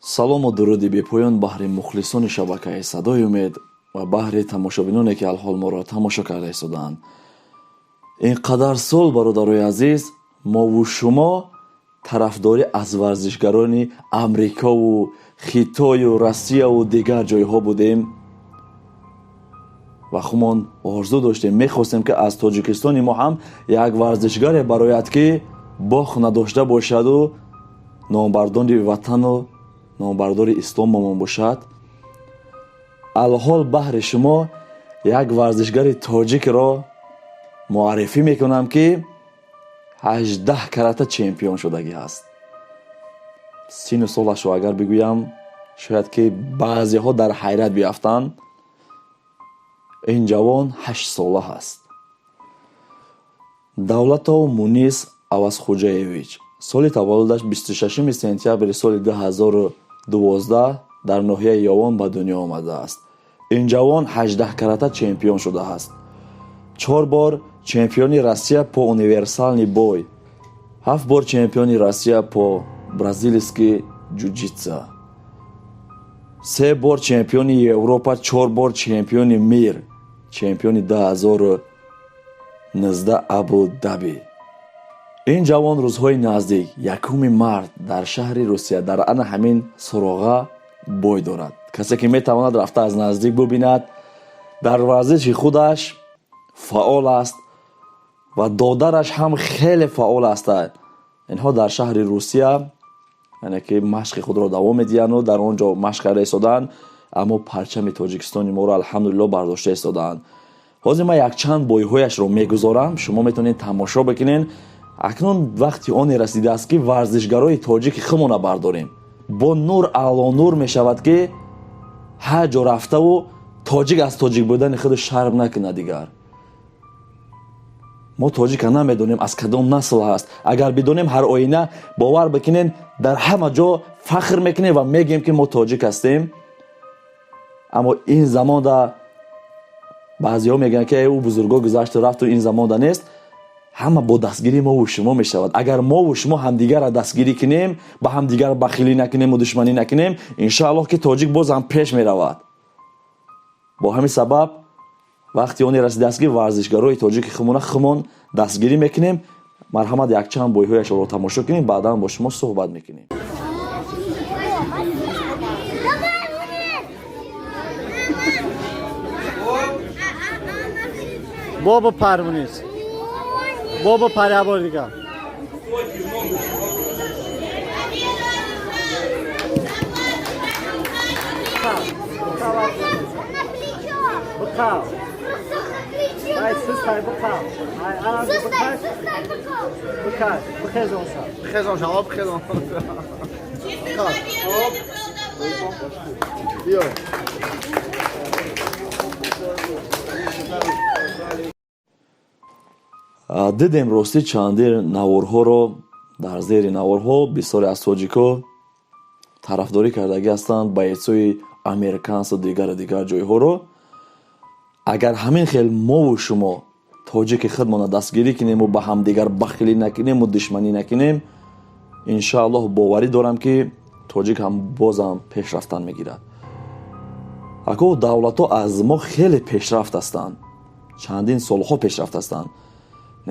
Салому дуруди бепоён баҳри мухлисони шабакаи Садои Умед ва баҳри тамошобиноне, ки алҳол моро тамошо карда истодаанд. Ин қадар сол, бародарои азиз, мову шумо тарафдорӣ аз варзишгарони Амрикову Хитою Россияву дигар ҷойҳо будем ва хумон орзу доштем, мехостем, ки аз Тоҷикистони мо ҳам як варзишгаре барояд, ки бох надошта бошаду номбардори ватану номбардори исломамон бошад. Алҳол баҳри шумо як варзишгари тоҷикро муаррифӣ мекунам, ки 18 карата чемпион шудагӣ ҳаст. Сину солашро агар бигӯям, шояд ки баъзеҳо дар ҳайрат биафтанд. Ин ҷавон 8 сола ҳаст. Давлатов Мунис Авазхуҷаевич, соли таваллудаш 26 сентябри соли 2012 дар ноҳияи Ёвон ба дунё омадааст. Ин ҷавон 18 карата чемпион шудааст, чор бор чемпиони Россия по универсальный бой, ҳафт бор чемпиони Россия по бразильский ҷуҷитса, се бор чемпиони Европа, чор бор чемпиони мир, чемпиони 2019 Абу Даби. Ин ҷавон рӯзҳои наздик, 1 март, дар шаҳри Русия дар ана ҳамин суроға бой дорад. Касе ки метавонад, рафта аз наздик бубинад. Дар варзиши худаш фаъол аст ва додараш ҳам хеле фаъол ҳастанд. Инҳо дар шаҳри Русия, яъне ки машқи худро давом медиҳанду дар он ҷо машқ карда истодаанд, аммо парчами Тоҷикистони моро, алҳамдулилло, бардошта истодаанд. Ҳозир ман якчанд бойҳояшро мегузорам, шумо метавонед тамошо бикунед. Акнун вақти оне расидааст, ки варзишгарои тоҷики худмона бардорем. Бо нур ало нур мешавад, ки ҳар ҷо рафтаву тоҷик аз тоҷик будани худ шарм накунад. Дигар мо тоҷика намедонем, аз кадом насл ҳаст. Агар бидонем, ҳар оина, бовар бикунем, дар ҳама ҷо фахр мекунем ва мегӯем, ки мо тоҷик ҳастем. Аммо ин замонда баъзеҳо мегӯянд, ки ӯ бузурго гузашту рафту ин замонда нест. Ҳама бо дастгирии мову шумо мешавад. Агар мову шумо ҳамдигарро дастгирӣ кунем, ба ҳамдигар бахилӣ накунему душманӣ накунем, иншоаллоҳ, ки тоҷик боз ҳам пеш меравад. Бо ҳамин сабаб вақти оне расидааст, ки варзишгарои тоҷики хумона хумон дастгирӣ мекунем. Марҳамат, якчанд бойҳояшро тамошо кунем, баъдан бо шумо суҳбат мекунем. Давай, Мунир! Бобо парвунис. Бобо парябор дига. На плечо! Бықал. Просто на плечо! Ай сустай бықал. Ай ан Сустай, бықал. Сустай, быков! Бықал. Бихезон са. Бихезон шава, бихезон. Хоп. Биё. Дидем, ростӣ, чандир наворҳоро. Дар зери наворҳо бисёре аз тоҷико тарафдорӣ кардагӣ ҳастанд бойцои американсу дигару дигар ҷойҳоро. Агар ҳамин хел мову шумо тоҷики худмона дастгирӣ кунему ба ҳамдигар бахилӣ накунему душманӣ накунем, иншоаллоҳ, боварӣ дорам, ки тоҷик ҳам бозам пешрафтан мегирад. Ако давлатҳо аз мо хеле пешрафт ҳастанд, чандин солҳо пешрафт ҳастанд.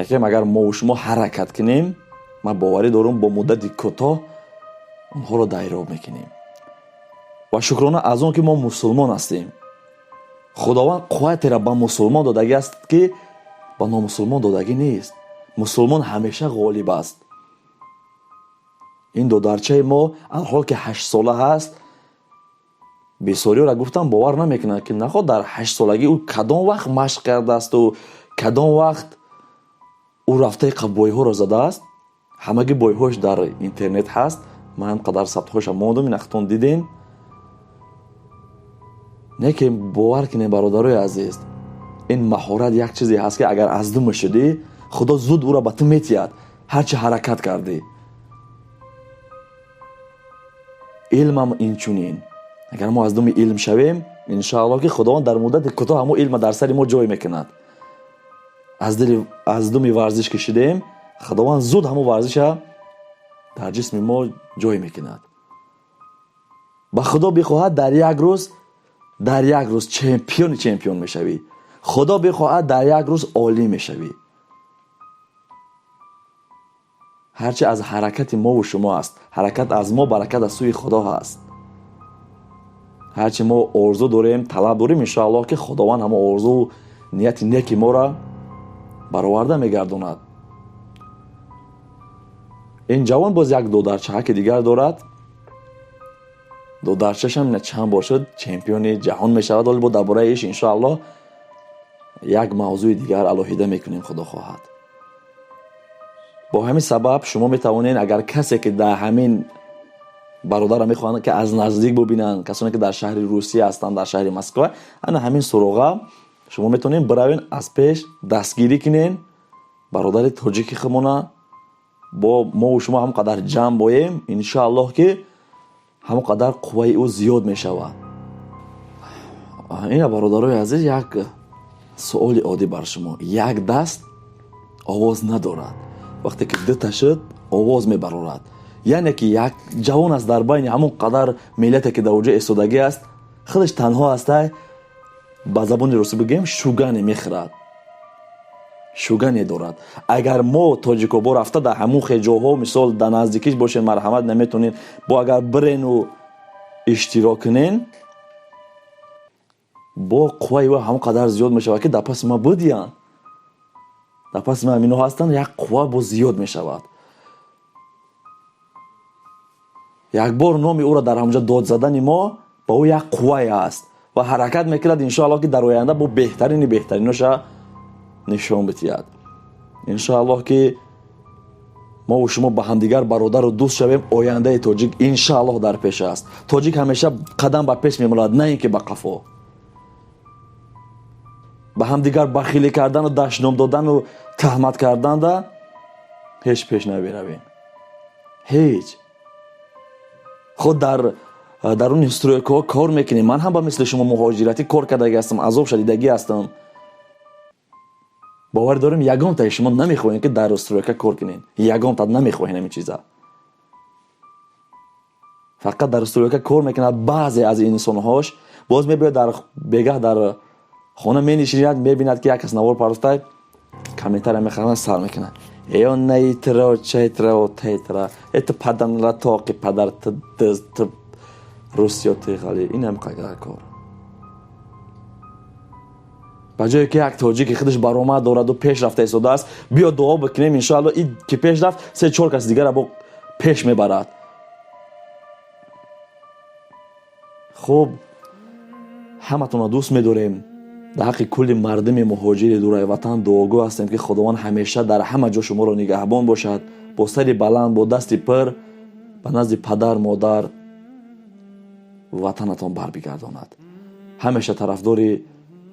Некем агар мову шумо ҳаракат кунем, ман боварӣ дорам, бо муддати кӯтоҳ онҳоро дайроб мекунем. Ва шукрона аз он, ки мо мусулмон ҳастем. Худованд қувватеро ба мусулмон додагӣ аст, ки ба номусулмон додагӣ нест. Мусулмон ҳамеша ғолиб аст. Ин додарчаи мо, алҳол ки 8 сола ҳаст, бисёриёра гуфтам, бовар намекунанд, ки наход дар 8 солагӣ ӯ кадом вақт машқ кардаасту кадом вақт ӯ рафтаи бойҳоро задааст. Ҳамаги бойҳош дар интернет ҳаст. Ман қадар сабтҳоша мондум, инахтон дидем. Не ки бовар кунем, бародарои азиз, ин маҳорат як чизе ҳаст, ки агар аз дума шудӣ, Худо зуд ӯро ба ту метиҳад, ҳарчи ҳаракат кардӣ. Илмам инчунин, агар мо аз думи илм шавем, иншоаллоҳ, ки Худованд дар муддати кӯтоҳ ҳамон илма дар сари мо ҷой мекунад. Аз дили аз думи варзиш ки шудем, Худованд зуд ҳамон варзиша дар ҷисми мо ҷой мекунад. Ба Худо бихоҳад, дар як рӯз, дар як рӯз чемпиони чемпион мешавӣ. Худо бихоҳад, дар як рӯз олӣ мешавӣ. Ҳарчи аз ҳаракати мову шумо аст, ҳаракат аз мо, баракат аз сӯи Худо ҳаст. Ҳарчи мо орзу дорем, талаб дорем, иншоаллоҳ, ки Худованд ҳама орзу нияти неки моро бароварда мегардонад. Ин ҷавон боз як додарчаҳаки дигар дорад. Додарчашам ина чанд бор шуд чемпиони ҷаҳон мешавад. Ҳоло бо дар бораи иш иншоаллоҳ як мавзӯи дигар алоҳида мекунем, Худо хоҳад. Бо ҳамин сабаб шумо метавонед, агар касе ки дар ҳамин бародарро мехоҳанд, ки аз наздик бубинанд, касоне ки дар шаҳри Русия ҳастанд, дар шаҳри Москва, ана ҳамин суроға шумо метавонед биравед, аз пеш дастгирӣ кунед бародари тоҷики худмона. Бо мову шумо ҳам қадар ҷамъ боем, иншоаллоҳ, ки ҳамон қадар қувваи ӯ зиёд мешавад. Ина, бародарои азиз, як суоли оддӣ бар шумо. Як даст овоз надорад, вақте ки дута шуд, овоз мебарорад. Яъне ки як ҷавон аст дар байни ҳамон қадар миллате ки дар оҷа истодагӣ аст, худаш танҳо ҳастай, ба забони русӣ бигӯем, шугане мехӯрад, шугане дорад. Агар мо тоҷико бо рафта дар ҳамон хел ҷоҳо, мисол, дар наздикиш бошем, марҳамат, наметонед, бо агар бирену иштирок кунен, бо қувваи ӯ ҳамон қадар зиёд мешавад, ки дар паси ма будиянд, дар паси ма ҳамино ҳастанд, як қувва боз зиёд мешавад. Як бор номи ӯро дар ҳамонҷо дод задани мо ба ӯ як қуввае аст ва ҳаракат мекунад, иншоаллоҳ, ки дар оянда бо беҳтарини беҳтариноша нишон бидиҳад. Иншоаллоҳ, ки мову шумо ба ҳамдигар бародару дӯст шавем, ояндаи тоҷик иншоаллоҳ дар пеш аст. Тоҷик ҳамеша қадам ба пеш мемонад, на ин ки ба қафо. Ба ҳамдигар бахилӣ кардану дашном додану таҳмат карданда ҳеҷ пеш намеравем, ҳеҷ. Худ дар даруни стройкаҳо кор мекунем. Ман ҳам ба мисли шумо муҳоҷиратӣ кор кардагӣ ҳастам, азоб шадидагӣ ҳастам. Бовар дорем, ягонтаи шумо намехоҳем, ки дар стройка кор кунед, ягонта намехоҳем ҳамин чиза. Фақат дар стройка кор мекунад баъзе аз инсонҳош, боз мебиёд дар бегаҳ дар хона менишинад, мебинад, ки як кас навор паростай, комментария мехарад, сар мекунад: эё наитро чайтро тайтра это паданра тоқи падар т т русиё тиғали. Ин ҳам қадар кор. Ба ҷое ки як тоҷики худаш баромад дораду пеш рафта истодааст, биё дуо бикунем, иншоалло, и ки пеш рафт, се чор кас дигара бо пеш мебарад. Хуб, ҳаматонро дӯст медорем. Дар ҳаққи кулли мардуми муҳоҷири дураи ватан дуогӯ ҳастем, ки Худованд ҳамеша дар ҳама ҷо шуморо нигаҳбон бошад, бо сари баланд, бо дасти пир ба назди падар, модар, ватанатон барбигардонад. Ҳамеша тарафдори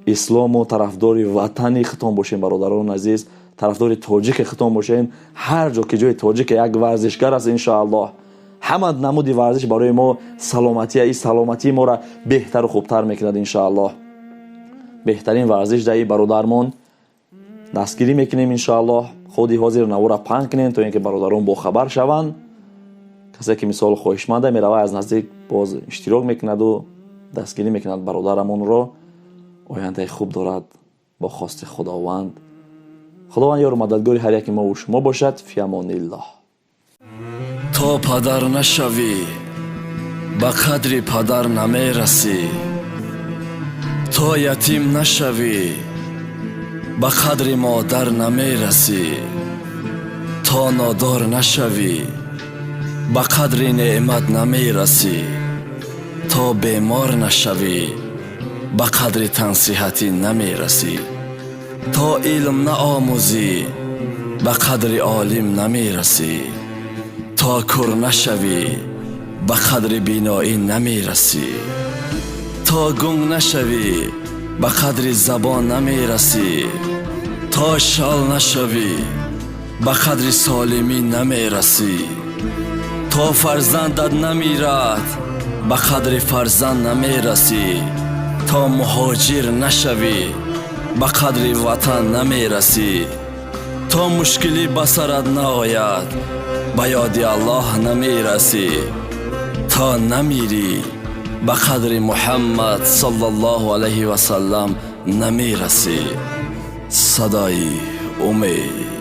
ислому тарафдори ватани худтон бошем, бародарони азиз, тарафдори тоҷики худтон бошем. Ҳар ҷо ки ҷои тоҷик як варзишгар аст, иншоаллоҳ, ҳама намуди варзиш барои мо саломатия, и саломатии моро беҳтару хубтар мекунад, иншоаллоҳ. Беҳтарин варзиш даи бародармон дастгирӣ мекунем, иншоаллоҳ. Худи ҳозир навора паҳн кунем, то ин ки бародарон бохабар шаванд. Касе ки мисол хоҳишманда, мерава, аз наздик боз иштирок мекунаду дастгирӣ мекунад бародарамонро. Ояндаи хуб дорад бо хости Худованд. Худованд ёру мададгори ҳар яки мову шумо бошад. Фиамониллоҳ. То падар нашавӣ, ба қадри падар намерасӣ. То ятим нашавӣ, ба қадри модар намерасӣ. То нодор нашавӣ, ба қадри неъмат намерасӣ. То бемор нашавӣ, ба қадри тансиҳатӣ намерасӣ. То илм наомӯзӣ, ба қадри олим намерасӣ. То кур нашавӣ, ба қадри биноӣ намерасӣ. То гунг нашавӣ, ба қадри забон намерасӣ. То шал нашавӣ, ба қадри солимӣ намерасӣ. То фарзандат намирад, ба қадри фарзанд намерасӣ. То муҳоҷир нашавӣ, ба қадри ватан намерасӣ. То мушкилӣ ба сарат наояд, ба ёди Аллоҳ намерасӣ. То намирӣ, Ба қадри Муҳаммад саллаллоҳу алайҳи васаллам намерасӣ. Садои умед.